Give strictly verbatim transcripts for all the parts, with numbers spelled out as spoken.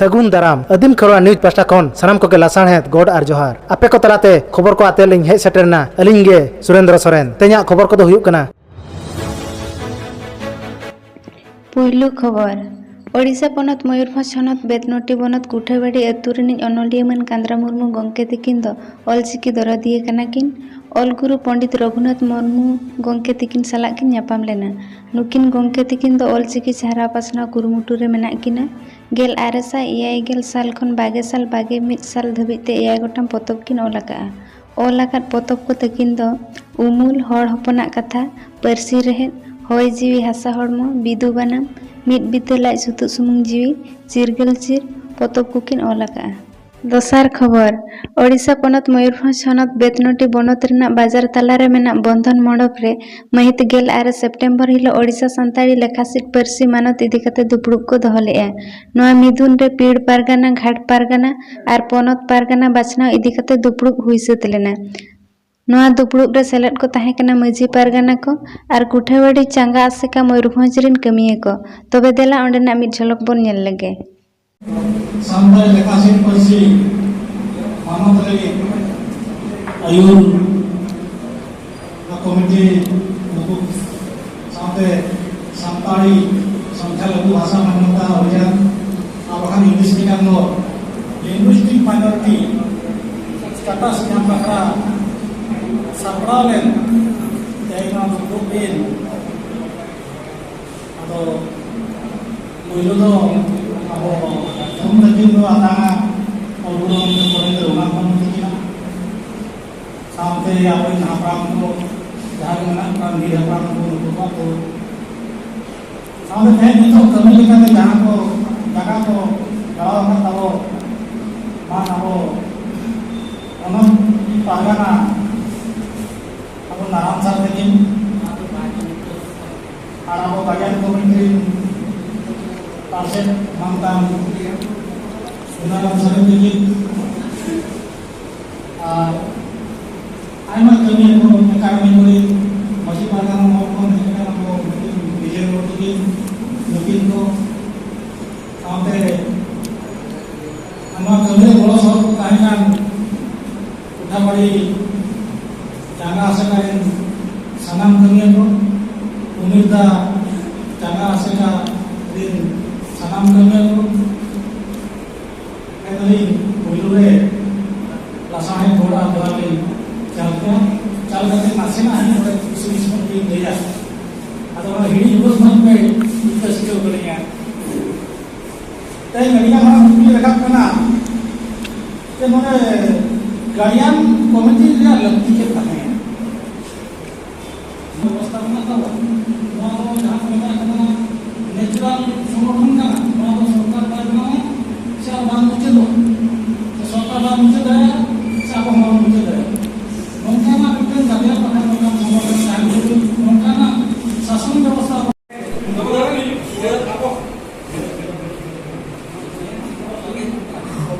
ᱥᱟᱹᱜᱩᱱ ᱫᱟᱨᱟᱢ᱾ ᱟᱹᱫᱤᱢ ᱠᱷᱮᱨᱣᱟᱲ ᱱᱤᱭᱩᱡᱽ ᱯᱟᱦᱴᱟ ᱠᱷᱚᱱ ᱥᱟᱱᱟᱢ ᱠᱚᱜᱮ ᱞᱟᱥᱟᱲᱦᱮᱫ ᱜᱚᱰ ᱟᱨ ᱡᱚᱦᱟᱨ᱾ ᱟᱯᱮ ᱠᱚ ᱛᱟᱞᱟᱛᱮ ᱠᱷᱚᱵᱚᱨ ᱠᱚ ᱟᱛᱮ ᱞᱤᱧ ᱦᱮᱡ ᱥᱮᱴᱮᱨ ᱮᱱᱟ ᱟᱹᱞᱤᱧ ᱜᱮ ᱥᱩᱨᱮᱱᱫᱨᱚ ᱥᱚᱨᱮᱱ᱾ ᱛᱮᱦᱮᱧᱟᱜ ᱠᱷᱚᱵᱚᱨ ᱠᱚᱫᱚ ᱦᱩᱭᱩᱜ ᱠᱟᱱᱟ᱾ ᱯᱩᱭᱞᱩ ᱠᱷᱚᱵᱚᱨ᱾ ᱳᱰᱤᱥᱟ ᱯᱚᱱᱚᱛ ᱢᱚᱭᱩᱨᱵᱷᱚᱸᱡᱽ ᱦᱚᱱᱚᱛ ᱵᱮᱛᱱᱚᱴᱤ ᱵᱚᱱᱚᱛ ᱠᱩᱴᱷᱟᱹᱵᱟᱲᱤ ᱟᱹᱛᱩ ᱨᱤᱱᱤᱡ ᱚᱱᱚᱞᱤᱭᱟᱹ ᱢᱟᱹᱱ ᱠᱟᱸᱫᱽᱨᱟ ᱢᱩᱨᱢᱩ ᱜᱚᱢᱠᱮ ᱛᱤᱠᱤᱱ ᱫᱚ ᱚᱞᱪᱤᱠᱤ ᱫᱚᱨᱚᱫᱤᱭᱟᱹ ᱠᱟᱱᱟ ᱠᱤᱱ᱾ ᱚᱞ ᱜᱩᱨᱩ ᱯᱚᱸᱰᱤᱛ ᱨᱚᱜᱷᱩᱱᱟᱛᱷ ᱢᱩᱨᱢᱩ ᱜᱚᱢᱠᱮ ᱛᱤᱠᱤᱱ ᱥᱟᱞᱟᱜ ᱠᱤᱱ ᱧᱟᱯᱟᱢ ᱞᱮᱱᱟ᱾ ᱱᱩᱠᱤᱱ ᱜᱚᱢᱠᱮ ᱛᱤᱠᱤᱱ ᱫᱚ ᱚᱞᱪᱤᱠᱤ ᱪᱷᱟᱨᱟᱣ ᱯᱟᱥᱱᱟᱣ ᱠᱩᱨᱩᱢᱩᱴᱩ ᱨᱮ ᱢᱮᱱᱟᱜ ᱠᱤᱱᱟ᱾ ᱜᱮᱞ ᱟᱨᱮ ᱥᱟᱭ ᱮᱭᱟᱭ ᱜᱮᱞ ᱥᱟᱞ ᱠᱷᱚᱱ ᱵᱟᱜᱮ ᱥᱟᱞ ᱵᱟᱜᱮ ᱢᱤᱫ ᱥᱟᱞ ᱫᱷᱟᱹᱵᱤᱡ ᱛᱮ ᱮᱭᱟᱭ ᱜᱚᱴᱟᱝ ᱯᱚᱛᱚᱵ ᱠᱤᱱ ᱚᱞ ᱟᱠᱟᱫᱼᱟ᱾ ᱚᱞ ᱟᱠᱟᱫ ᱯᱚᱛᱚᱵ ᱠᱚ ᱛᱟᱹᱠᱤᱱ ᱫᱚ ᱩᱢᱩᱞ, ᱦᱚᱲ ᱦᱚᱯᱚᱱᱟᱜ ᱠᱟᱛᱷᱟ, ᱯᱟᱹᱨᱥᱤ ᱨᱮᱦᱮᱫ, ᱦᱚᱭ ᱡᱤᱣᱤ ᱦᱟᱥᱟ ᱦᱚᱲᱢᱚ, ᱵᱤᱫᱩ ᱵᱟᱱᱟᱢ, ᱢᱤᱫ ᱵᱤᱛᱟᱹ ᱞᱟᱡ ᱥᱩᱛᱩᱜ ᱥᱩᱢᱩᱝ ᱡᱤᱣᱤ, ᱪᱤᱨᱜᱟᱹᱞ ᱪᱤᱨ ᱯᱚᱛᱚᱵ ᱠᱚᱠᱤᱱ ᱚᱞ ᱟᱠᱟᱫᱼᱟ᱾ ᱫᱚᱥᱟᱨ ᱠᱷᱚᱵᱚᱨ, ᱳᱰᱤᱥᱟ ᱯᱚᱱᱚᱛ ᱢᱚᱭᱩᱨᱵᱷᱚᱸᱡᱽ ᱦᱚᱱᱚᱛ ᱵᱮᱛᱱᱚᱴᱤ ᱵᱚᱱᱚᱛ ᱨᱮᱱᱟᱜ ᱵᱟᱡᱟᱨ ᱛᱟᱞᱟ ᱨᱮ ᱢᱮᱱᱟᱜ ᱵᱚᱱᱫᱷᱚᱱ ᱢᱚᱰᱚᱯ ᱨᱮ ᱢᱟᱹᱦᱤᱛ ᱜᱮᱞ ᱟᱨᱮ ᱥᱮᱯᱴᱮᱢᱵᱚᱨ ᱦᱤᱞᱳᱜ ᱳᱰᱤᱥᱟ ᱥᱟᱱᱛᱟᱲᱤ ᱞᱮᱠᱷᱟ ᱥᱤᱫ ᱯᱟᱹᱨᱥᱤ ᱢᱟᱱᱚᱛ ᱤᱫᱤ ᱠᱟᱛᱮ ᱫᱩᱯᱲᱩᱵ ᱠᱚ ᱫᱚᱦᱚ ᱞᱮᱫᱼᱟ᱾ ᱱᱚᱣᱟ ᱢᱤᱫᱩᱱ ᱨᱮ ᱯᱤᱲ ᱯᱟᱨᱜᱟᱱᱟ, ᱜᱷᱟᱴ ᱯᱟᱨᱜᱟᱱᱟ ᱟᱨ ᱯᱚᱱᱚᱛ ᱯᱟᱨᱜᱟᱱᱟ ᱵᱟᱪᱷᱱᱟᱣ ᱤᱫᱤ ᱠᱟᱛᱮ ᱫᱩᱯᱲᱩᱵ ᱦᱩᱭ ᱥᱟᱹᱛ ᱞᱮᱱᱟ᱾ ᱱᱚᱣᱟ ᱫᱩᱯᱲᱩᱵ ᱨᱮ ᱥᱮᱞᱮᱫ ᱠᱚ ᱛᱟᱦᱮᱸ ᱠᱟᱱᱟ ᱢᱟᱹᱡᱷᱤ ᱯᱟᱨᱜᱟᱱᱟ ᱠᱚ ᱟᱨ ᱠᱩᱴᱷᱟᱹᱣᱟᱹᱲᱤ ᱪᱟᱸᱜᱟ ᱟᱥᱮᱠᱟ ᱢᱚᱭᱩᱨᱵᱷᱚᱸᱡᱽ ᱨᱤᱱ ᱠᱟᱹᱢᱤᱭᱟᱹ ᱠᱚ᱾ ᱛᱚᱵᱮ ᱫᱮᱞᱟ ᱚᱸᱰᱮᱱᱟᱜ ᱢᱤᱫ ᱡᱷᱚᱞᱚᱠ ᱵᱚᱱ ᱧᱮᱞ ᱞᱮᱜᱮ᱾ ᱥᱟᱱᱛᱟᱲᱤ ᱞᱮᱠᱷᱟ ᱥᱮᱫ ᱯᱟᱹᱨᱥᱤ ᱢᱟᱱᱚᱛ ᱞᱟᱹᱜᱤᱫ ᱟᱹᱭᱩᱨ ᱠᱚᱢᱤᱴᱤ ᱱᱩᱠᱩ ᱥᱟᱶᱛᱮ ᱥᱟᱱᱛᱟᱲᱤ ᱥᱚᱝᱠᱷᱟ ᱞᱟᱹᱜᱩ ᱵᱷᱟᱥᱟ ᱢᱟᱱᱱᱚᱛᱟ ᱚᱵᱷᱤᱡᱟᱱ, ᱟᱨ ᱵᱟᱠᱷᱟᱱ English ᱢᱤᱰᱤᱭᱟᱢ ᱫᱚ linguistic minority status ᱧᱟᱢ ᱵᱟᱠᱷᱨᱟ ᱥᱟᱯᱲᱟᱣ ᱞᱮᱱ ᱛᱮᱦᱮᱧ ᱱᱚᱣᱟ ᱫᱩᱯᱲᱩᱵ ᱫᱤᱱ᱾ ᱟᱫᱚ ᱯᱳᱭᱞᱳ ᱫᱚ ᱟᱵᱚ ᱛᱷᱩᱢ ᱛᱟᱹᱠᱤᱱ ᱫᱚ ᱟᱛᱟᱝᱟ ᱚᱞ ᱜᱩᱨᱩ ᱜᱚᱢᱠᱮ ᱯᱚᱱᱰᱤᱛ ᱨᱚᱜᱷᱩᱱᱟᱛᱷ ᱢᱩᱨᱢᱩ ᱛᱟᱹᱠᱤᱱᱟᱜ᱾ ᱥᱟᱶᱛᱮ ᱟᱵᱚᱨᱮᱱ ᱦᱟᱯᱲᱟᱢ ᱠᱚ ᱡᱟᱦᱟᱸ ᱜᱮ ᱢᱮᱱᱟᱜ ᱠᱚᱣᱟ, ᱵᱤᱨ ᱦᱟᱯᱲᱟᱢ ᱠᱚ, ᱱᱩᱠᱩ ᱠᱚᱣᱟᱜ ᱠᱚ᱾ ᱥᱟᱶᱛᱮ ᱛᱮᱦᱮᱧ ᱱᱤᱛᱚᱜ ᱠᱟᱹᱢᱤ ᱞᱮᱠᱟᱛᱮ ᱡᱟᱦᱟᱸ ᱠᱚ ᱡᱟᱭᱜᱟ ᱠᱚ ᱫᱟᱬᱟ ᱟᱠᱟᱫ ᱛᱟᱵᱚ, ᱢᱟᱱ ᱟᱵᱚ ᱯᱚᱱᱚᱛ ᱯᱟᱨᱜᱟᱱᱟ ᱟᱵᱚ ᱱᱟᱨᱟᱭᱚᱱ ᱥᱟᱨ ᱛᱟᱹᱠᱤᱱ ᱟᱨ ᱟᱵᱚ ᱵᱟᱡᱟᱨ ᱠᱚᱢᱤᱴᱤ ᱨᱤᱱ ᱯᱟᱨᱥᱮᱛ ᱢᱟᱱᱛᱟᱱ ᱥᱩᱱᱟᱨᱟᱢ ᱥᱚᱨᱮᱱ ᱛᱟᱹᱠᱤᱱ ᱟᱨ ᱟᱭᱢᱟ ᱠᱟᱹᱢᱤᱭᱟᱹ ᱠᱚ, ᱮᱠᱟᱰᱮᱢᱤ ᱠᱚᱨᱮ ᱢᱟᱹᱡᱷᱤ ᱯᱟᱨᱜᱟᱱᱟ ᱦᱚᱲ ᱠᱚ ᱦᱮᱡ ᱟᱠᱟᱱᱟ ᱠᱚ, ᱱᱩᱠᱤᱱ ᱵᱤᱡᱚᱭ ᱢᱩᱨᱢᱩ ᱛᱟᱹᱠᱤᱱ, ᱱᱩᱠᱤᱱ ᱠᱚ ᱥᱟᱶᱛᱮ ᱱᱚᱣᱟ ᱠᱟᱹᱢᱤ ᱨᱮ ᱜᱚᱲᱚ ᱥᱚᱦᱚᱫ ᱠᱚ ᱛᱟᱦᱮᱸ ᱠᱟᱱ ᱠᱚᱴᱷᱟᱵᱟᱲᱤ ᱪᱟᱸᱜᱟ ᱟᱥᱮᱠᱟ ᱨᱮᱱ ᱥᱟᱱᱟᱢ ᱠᱟᱹᱢᱤᱭᱟᱹ ᱠᱚ, ᱩᱢᱤᱨᱫᱟ ᱪᱟᱸᱜᱟ ᱟᱥᱮᱠᱟ ᱨᱮᱱ ᱥᱟᱱᱟᱢ ᱠᱟᱹᱢᱤᱭᱟᱹ ᱠᱚ, ᱟᱹᱞᱤᱧ ᱯᱳᱭᱞᱳ ᱨᱮ ᱞᱟᱥᱟᱲᱦᱮᱫ ᱦᱚᱲ ᱟᱨ ᱫᱚᱣᱟ ᱞᱤᱧ ᱪᱟᱞ ᱠᱚᱣᱟ᱾ ᱪᱟᱞ ᱠᱟᱛᱮ ᱱᱟᱥᱮᱱᱟᱜ ᱦᱟᱸᱜ ᱱᱚᱰᱮ ᱠᱤᱪᱷᱩ ᱠᱤᱪᱷᱩ ᱞᱤᱧ ᱞᱟᱹᱭᱟ᱾ ᱟᱫᱚ ᱚᱱᱟ ᱦᱤᱲᱤᱧ ᱜᱚᱫ ᱢᱟ ᱯᱮ, ᱤᱧ ᱫᱚ ᱪᱤᱠᱟᱹᱣ ᱠᱟᱹᱫᱤᱧᱟ᱾ ᱛᱮᱦᱮᱧ ᱟᱹᱰᱤ ᱜᱟᱱ ᱦᱚᱲᱟᱜ ᱠᱩᱠᱞᱤ ᱨᱟᱠᱟᱵ ᱠᱟᱱᱟ ᱡᱮ ᱱᱚᱰᱮ ᱜᱟᱲᱤᱭᱟᱱ ᱠᱚᱢᱤᱴᱤ ᱨᱮᱭᱟᱜ ᱞᱟᱹᱠᱛᱤ ᱪᱮᱫ ᱛᱟᱦᱮᱸ ᱠᱟᱱᱟ? ᱵᱮᱵᱚᱥᱛᱷᱟ ᱢᱮᱱᱟᱜ ᱛᱟᱵᱚᱱᱟ᱾ ᱱᱚᱣᱟ ᱫᱚ ᱡᱟᱦᱟᱸ ᱠᱚ ᱢᱮᱛᱟᱜ ᱠᱟᱱᱟ, ᱱᱮᱪᱟᱨᱟᱞ ᱥᱚᱝᱜᱚᱴᱷᱚᱱ ᱠᱟᱱᱟ, ᱱᱚᱣᱟ ᱫᱚ ᱥᱚᱨᱠᱟᱨ ᱵᱟᱭ ᱵᱮᱱᱟᱣᱟ ᱥᱮ ᱟᱨ ᱵᱟᱝ ᱢᱩᱪᱟᱹᱫᱚᱜᱼᱟ᱾ ᱥᱮ ᱥᱚᱨᱠᱟᱨ ᱵᱟᱭ ᱢᱩᱪᱟᱹᱫ ᱫᱟᱲᱮᱭᱟᱜᱼᱟ ᱥᱮ ᱟᱵᱚ ᱦᱚᱸ ᱵᱟᱵᱚᱱ ᱢᱩᱪᱟᱹᱫ ᱫᱟᱲᱮᱭᱟᱜᱼᱟ᱾ ᱱᱚᱝᱠᱟᱱᱟᱜ ᱢᱤᱫᱴᱮᱱ ᱜᱟᱫᱮᱞ ᱯᱟᱦᱴᱟ ᱠᱷᱚᱱ ᱥᱚᱝᱜᱚᱴᱷᱚᱱ ᱛᱟᱦᱮᱱ ᱠᱷᱟᱹᱛᱤᱨ ᱱᱚᱝᱠᱟᱱᱟᱜ ᱥᱟᱥᱚᱱ ᱵᱮᱵᱚᱥᱛᱷᱟ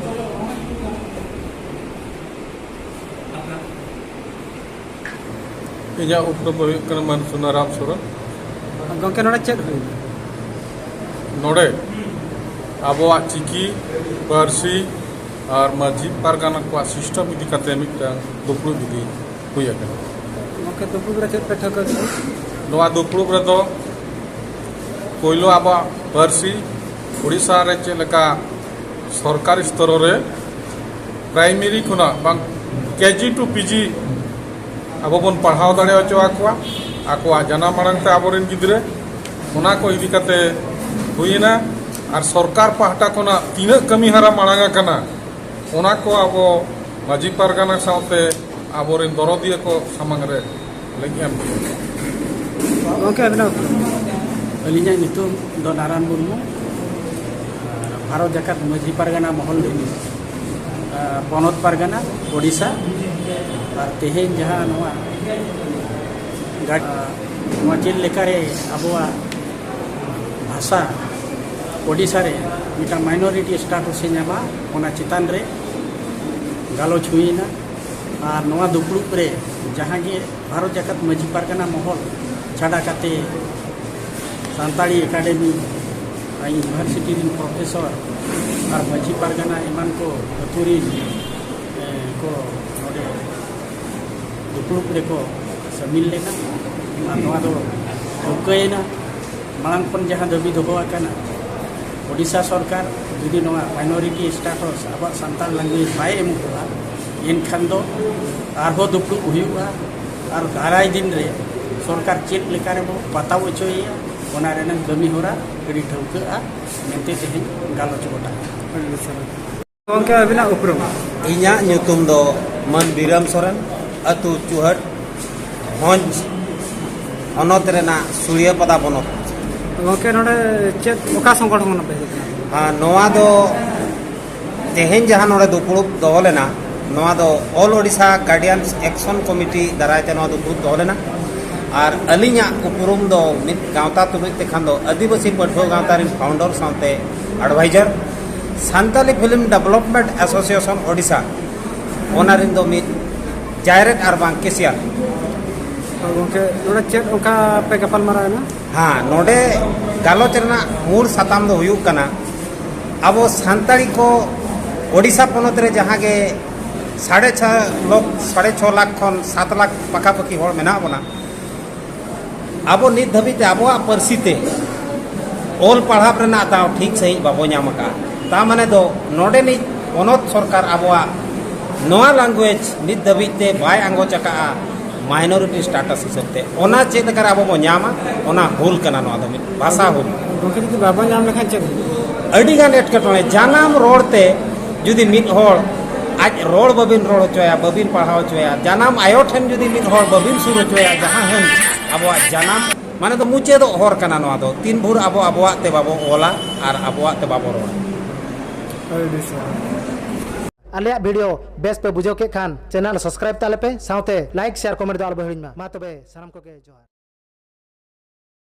ᱤᱧᱟᱹᱜ ᱩᱯᱨᱩᱢ ᱫᱚ ᱦᱩᱭᱩᱜ ᱠᱟᱱᱟ ᱢᱟᱹᱱ ᱥᱩᱱᱟᱨᱟᱢ ᱥᱚᱨᱮᱱ᱾ ᱜᱚᱢᱠᱮ, ᱱᱚᱰᱮ ᱪᱮᱫ ᱦᱩᱭᱱᱟ? ᱱᱚᱰᱮ ᱟᱵᱚᱣᱟᱜ ᱪᱤᱠᱤ ᱯᱟᱹᱨᱥᱤ ᱟᱨ ᱢᱟᱹᱡᱷᱤ ᱯᱟᱨᱜᱟᱱᱟ ᱠᱚᱣᱟᱜ ᱥᱤᱥᱴᱮᱢ ᱤᱫᱤ ᱠᱟᱛᱮ ᱢᱤᱫᱴᱟᱝ ᱫᱩᱯᱲᱩᱵ ᱤᱫᱤ ᱦᱩᱭ ᱟᱠᱟᱱᱟ᱾ ᱜᱚᱢᱠᱮ, ᱫᱩᱯᱲᱩᱵ ᱨᱮ ᱪᱮᱫ ᱯᱮ ᱴᱷᱟᱹᱣᱠᱟᱹ ᱠᱮᱫᱟ? ᱱᱚᱣᱟ ᱫᱩᱯᱲᱩᱵ ᱨᱮᱫᱚ ᱯᱳᱭᱞᱳ ᱟᱵᱚᱣᱟᱜ ᱯᱟᱹᱨᱥᱤ ᱳᱰᱤᱥᱟ ᱨᱮ ᱪᱮᱫ ᱞᱮᱠᱟ ᱥᱚᱨᱠᱟᱨᱤ ᱥᱛᱚᱨ ᱨᱮ ᱯᱨᱟᱭᱢᱟᱨᱤ ᱠᱷᱚᱱᱟᱜ ᱵᱟᱝ, ᱠᱮᱡᱤ ᱴᱩ ᱯᱤᱡᱤ ᱟᱵᱚ ᱵᱚᱱ ᱯᱟᱲᱦᱟᱣ ᱫᱟᱲᱮ ᱦᱚᱪᱚ ᱟᱠᱚᱣᱟ, ᱟᱠᱚᱣᱟᱜ ᱡᱟᱱᱟᱢ ᱟᱲᱟᱝ ᱛᱮ ᱟᱵᱚᱨᱮᱱ ᱜᱤᱫᱽᱨᱟᱹ, ᱚᱱᱟ ᱠᱚ ᱤᱫᱤ ᱠᱟᱛᱮ ᱦᱩᱭᱮᱱᱟ᱾ ᱟᱨ ᱥᱚᱨᱠᱟᱨ ᱯᱟᱦᱴᱟ ᱠᱷᱚᱱᱟᱜ ᱛᱤᱱᱟᱹᱜ ᱠᱟᱹᱢᱤ ᱦᱟᱨᱟ ᱢᱟᱲᱟᱝ ᱟᱠᱟᱱᱟ, ᱚᱱᱟ ᱠᱚ ᱟᱵᱚ ᱢᱟᱹᱡᱷᱤ ᱯᱟᱨᱜᱟᱱᱟ ᱥᱟᱶᱛᱮ ᱟᱵᱚᱨᱮᱱ ᱫᱚᱨᱚᱫᱤᱭᱟᱹ ᱠᱚ ᱥᱟᱢᱟᱝ ᱨᱮ ᱞᱤᱧ ᱮᱢ ᱠᱮᱫᱟ᱾ ᱜᱚᱢᱠᱮ, ᱟᱵᱤᱱᱟᱜ ᱩᱯᱨᱩᱢ? ᱟᱹᱞᱤᱧᱟᱜ ᱧᱩᱛᱩᱢ ᱫᱚ ᱱᱟᱨᱟᱱ ᱢᱩᱨᱢᱩ, ᱟᱨ ᱵᱷᱟᱨᱚᱛ ᱡᱟᱠᱟᱛ ᱢᱟᱹᱡᱷᱤ ᱯᱟᱨᱜᱟᱱᱟ ᱢᱚᱦᱚᱞ ᱨᱤᱱᱤᱡ, ᱟᱨ ᱯᱚᱱᱚᱛ ᱯᱟᱨᱜᱟᱱᱟ ᱳᱰᱤᱥᱟ᱾ ᱟᱨ ᱛᱮᱦᱮᱧ ᱡᱟᱦᱟᱸ ᱱᱚᱣᱟ ᱜᱟᱰ-, ᱱᱚᱣᱟ ᱪᱮᱫ ᱞᱮᱠᱟᱨᱮ ᱟᱵᱚᱣᱟᱜ ᱵᱷᱟᱥᱟ ᱳᱰᱤᱥᱟ ᱨᱮ ᱢᱤᱫᱴᱟᱝ ᱢᱟᱭᱱᱚᱨᱤᱴᱤ ᱥᱴᱟᱴᱩᱥ ᱮ ᱧᱟᱢᱟ, ᱚᱱᱟ ᱪᱮᱛᱟᱱ ᱨᱮ ᱜᱟᱞᱚᱪ ᱦᱩᱭᱮᱱᱟ᱾ ᱟᱨ ᱱᱚᱣᱟ ᱫᱩᱯᱲᱩᱵ ᱨᱮ ᱡᱟᱦᱟᱸ ᱜᱮ ᱵᱷᱟᱨᱚᱛ ᱡᱟᱠᱟᱛ ᱢᱟᱹᱡᱷᱤ ᱯᱟᱨᱜᱟᱱᱟ ᱢᱚᱦᱚᱞ ᱪᱷᱟᱰᱟ ᱠᱟᱛᱮ ᱥᱟᱱᱛᱟᱲᱤ ᱮᱠᱟᱰᱮᱢᱤ ᱤᱭᱩᱱᱤᱵᱷᱟᱨᱥᱤᱴᱤ ᱨᱮᱱ ᱯᱨᱚᱯᱷᱮᱥᱚᱨ ᱟᱨ ᱢᱟᱹᱡᱷᱤ ᱯᱟᱨᱜᱟᱱᱟ ᱮᱢᱟᱱ ᱠᱚ ᱟᱹᱛᱩ ᱨᱮᱱ, ᱮ, ᱠᱚ ᱱᱚᱰᱮ ᱫᱩᱯᱲᱩᱵ ᱨᱮᱠᱚ ᱥᱟᱹᱢᱤᱞ ᱞᱮᱱᱟ᱾ ᱟᱨ ᱱᱚᱣᱟ ᱫᱚ ᱴᱷᱟᱹᱣᱠᱟᱹᱭᱮᱱᱟ, ᱢᱟᱲᱟᱝ ᱠᱷᱚᱱ ᱡᱟᱦᱟᱸ ᱫᱟᱹᱵᱤ ᱫᱚᱦᱚ ᱟᱠᱟᱱᱟ, ᱳᱰᱤᱥᱟ ᱥᱚᱨᱠᱟᱨ ᱡᱩᱫᱤ ᱱᱚᱣᱟ minority status ᱟᱵᱚᱣᱟᱜ ᱥᱟᱱᱛᱟᱲ language ᱵᱟᱭ ᱮᱢᱚᱜᱼᱟ, ᱮᱱᱠᱷᱟᱱ ᱫᱚ ᱟᱨᱦᱚᱸ ᱫᱩᱯᱲᱩᱵ ᱦᱩᱭᱩᱜᱼᱟ᱾ ᱟᱨ ᱫᱟᱨᱟᱭ ᱫᱤᱱ ᱨᱮ ᱥᱚᱨᱠᱟᱨ ᱪᱮᱫ ᱞᱮᱠᱟ ᱨᱮᱵᱚ ᱵᱟᱛᱟᱣ ᱦᱚᱪᱚᱭᱮᱭᱟ, ᱚᱱᱟ ᱨᱮᱱᱟᱜ ᱠᱟᱹᱢᱤ ᱦᱚᱨᱟ ᱟᱹᱰᱤ ᱴᱷᱟᱹᱣᱠᱟᱹᱜᱼᱟ ᱢᱮᱱᱛᱮ ᱛᱮᱦᱮᱧ ᱜᱟᱞᱚᱪ ᱜᱚᱴᱟ᱾ ᱜᱚᱢᱠᱮ, ᱟᱹᱵᱤᱱᱟᱜ ᱩᱯᱨᱩᱢ? ᱤᱧᱟᱹᱜ ᱧᱩᱛᱩᱢ ᱫᱚ ᱢᱟᱹᱱ ᱵᱤᱨᱟᱢ ᱥᱚᱨᱮᱱ, ᱟᱹᱛᱩ ᱪᱩᱦᱟᱹᱴ, ᱵᱷᱚᱸᱡᱽ, ᱦᱚᱱᱚᱛ ᱨᱮᱱᱟᱜ ᱥᱩᱲᱤᱭᱟᱹᱯᱟᱫᱟ ᱵᱚᱱᱚᱛ᱾ ᱜᱚᱢᱠᱮ, ᱱᱚᱰᱮ ᱪᱮᱫ, ᱚᱠᱟ ᱥᱚᱝᱜᱚᱴᱷᱚᱱ ᱠᱷᱚᱱᱟᱜ ᱯᱮ ᱦᱮᱡ ᱟᱠᱟᱱᱟ? ᱟᱨ ᱱᱚᱣᱟ ᱫᱚ ᱛᱮᱦᱮᱧ ᱡᱟᱦᱟᱸ ᱱᱚᱰᱮ ᱫᱩᱯᱲᱩᱵ ᱫᱚᱦᱚ ᱞᱮᱱᱟ, ᱱᱚᱣᱟ ᱫᱚ All Odisha Guardians Action Committee ᱫᱟᱨᱟᱭ ᱛᱮ ᱱᱚᱣᱟ ᱫᱩᱯᱲᱩᱵ ᱫᱚᱦᱚ ᱞᱮᱱᱟ᱾ ᱟᱨ ᱟᱹᱞᱤᱧᱟᱜ ᱩᱯᱨᱩᱢ ᱫᱚ ᱢᱤᱫ ᱜᱟᱶᱛᱟ ᱛᱩᱞᱩᱡ ᱛᱮᱠᱷᱟᱱ ᱫᱚ ᱟᱹᱫᱤᱵᱟᱹᱥᱤ ᱯᱟᱹᱴᱷᱩᱣᱟᱹ ᱜᱟᱶᱛᱟ ᱨᱮᱱ founder ᱥᱟᱶᱛᱮ advisor, Santali Film Development Association Odisha, ᱚᱱᱟ ᱨᱮᱱ ᱫᱚ ᱢᱤᱫ ᱡᱟᱭᱨᱮᱴ ᱟᱨ ᱵᱟᱝ cashier᱾ ᱦᱳᱭ ᱜᱚᱢᱠᱮ, ᱱᱚᱰᱮ ᱪᱮᱫ ᱚᱱᱠᱟ ᱯᱮ ᱜᱟᱯᱟᱞ ᱢᱟᱨᱟᱣ ᱮᱱᱟ? ᱦᱮᱸ, ᱱᱚᱰᱮ ᱜᱟᱞᱚᱪ ᱨᱮᱱᱟᱜ ᱢᱩᱲ ᱥᱟᱛᱟᱢ ᱫᱚ ᱦᱩᱭᱩᱜ ᱠᱟᱱᱟ, ᱟᱵᱚ ᱥᱟᱱᱛᱟᱲᱤ ᱠᱚ ᱳᱰᱤᱥᱟ ᱯᱚᱱᱚᱛ ᱨᱮ ᱡᱟᱦᱟᱸ ᱜᱮ ᱥᱟᱲᱮ ᱪᱷᱚ ᱞᱚᱠᱷ, ᱥᱟᱲᱮ ᱪᱷᱚ ᱞᱟᱠᱷ ᱠᱷᱚᱱ ᱥᱟᱛ ᱞᱟᱠᱷ ᱯᱟᱠᱟᱯᱟᱠᱤ ᱦᱚᱲ ᱢᱮᱱᱟᱜ ᱵᱚᱱᱟ, ᱟᱵᱚ ᱱᱤᱛ ᱫᱷᱟᱹᱵᱤᱡ ᱛᱮ ᱟᱵᱚᱣᱟᱜ ᱯᱟᱹᱨᱥᱤ ᱛᱮ ᱚᱞ ᱯᱟᱲᱦᱟᱣ ᱨᱮᱱᱟᱜ ᱫᱟᱣ ᱴᱷᱤᱠ ᱥᱟᱺᱦᱤᱡ ᱵᱟᱵᱚ ᱧᱟᱢ ᱟᱠᱟᱫᱼᱟ᱾ ᱛᱟ ᱢᱟᱱᱮ ᱫᱚ ᱱᱚᱰᱮᱱᱤᱡ ᱯᱚᱱᱚᱛ ᱥᱚᱨᱠᱟᱨ ᱟᱵᱚᱣᱟᱜ ᱱᱚᱣᱟ language ᱱᱤᱛ ᱫᱷᱟᱹᱵᱤᱡ ᱛᱮ ᱵᱟᱭ ᱟᱸᱜᱚᱪ ᱟᱠᱟᱫᱼᱟ minority status ᱦᱤᱥᱟᱹᱵ ᱛᱮ᱾ ᱚᱱᱟ ᱪᱮᱫ ᱞᱮᱠᱟᱨᱮ ᱟᱵᱚ ᱵᱚ ᱧᱟᱢᱟ, ᱚᱱᱟ ᱦᱩᱞ ᱠᱟᱱᱟ ᱱᱚᱣᱟ ᱫᱚ, ᱢᱤᱫ ᱵᱷᱟᱥᱟ ᱦᱩᱞ᱾ ᱜᱚᱢᱠᱮ, ᱡᱩᱫᱤ ᱵᱟᱵᱚ ᱧᱟᱢ ᱞᱮᱠᱷᱟᱱ ᱪᱮᱫ ᱦᱩᱭᱩᱜᱼᱟ? ᱟᱹᱰᱤ ᱜᱟᱱ ᱮᱴᱠᱮᱴᱚᱬᱮ᱾ ᱡᱟᱱᱟᱢ ᱨᱚᱲ ᱛᱮ ᱡᱩᱫᱤ ᱢᱤᱫ ᱦᱚᱲ ᱟᱡ ᱨᱚᱲ ᱵᱟᱹᱵᱤᱱ ᱨᱚᱲ ᱦᱚᱪᱚᱭᱟ, ᱵᱟᱹᱵᱤᱱ ᱯᱟᱲᱦᱟᱣ ᱦᱚᱪᱚᱭᱟ, ᱡᱟᱱᱟᱢ ᱟᱭᱳ ᱴᱷᱮᱱ ᱡᱩᱫᱤ ᱢᱤᱫ ᱦᱚᱲ ᱵᱟᱹᱵᱤᱱ ᱥᱩᱨ ᱦᱚᱪᱚᱭᱟ, ᱡᱟᱦᱟᱸ ᱦᱟᱹᱱ ᱟᱵᱚᱣᱟᱜ ᱡᱟᱱᱟᱢ ᱢᱟᱱᱮ ᱫᱚ ᱢᱩᱪᱟᱹᱫᱚᱜ ᱦᱚᱨ ᱠᱟᱱᱟ ᱱᱚᱣᱟ ᱫᱚ᱾ ᱛᱤᱱ ᱵᱷᱳᱨ ᱟᱵᱚ ᱟᱵᱚᱣᱟᱜ ᱛᱮ ᱵᱟᱵᱚ ᱚᱞᱟ ᱟᱨ ᱟᱵᱚᱣᱟᱜ ᱛᱮ ᱵᱟᱵᱚ ᱨᱚᱲᱟ᱾ ᱟᱹᱰᱤ ᱥᱟᱨᱦᱟᱣ᱾ ᱟᱞᱮᱭᱟᱜ video ᱵᱮᱥ ᱯᱮ ᱵᱩᱡᱷᱟᱹᱣ ᱠᱮᱫ ᱠᱷᱟᱱ channel subscribe ᱛᱟᱞᱮ ᱯᱮ, ᱥᱟᱶᱛᱮ like, share, comment ᱫᱚ ᱟᱞᱚ ᱯᱮ ᱦᱤᱲᱤᱧ ᱢᱟ᱾ ᱢᱟ ᱛᱚᱵᱮ ᱥᱟᱱᱟᱢ ᱠᱚᱜᱮ ᱡᱚᱦᱟᱨ᱾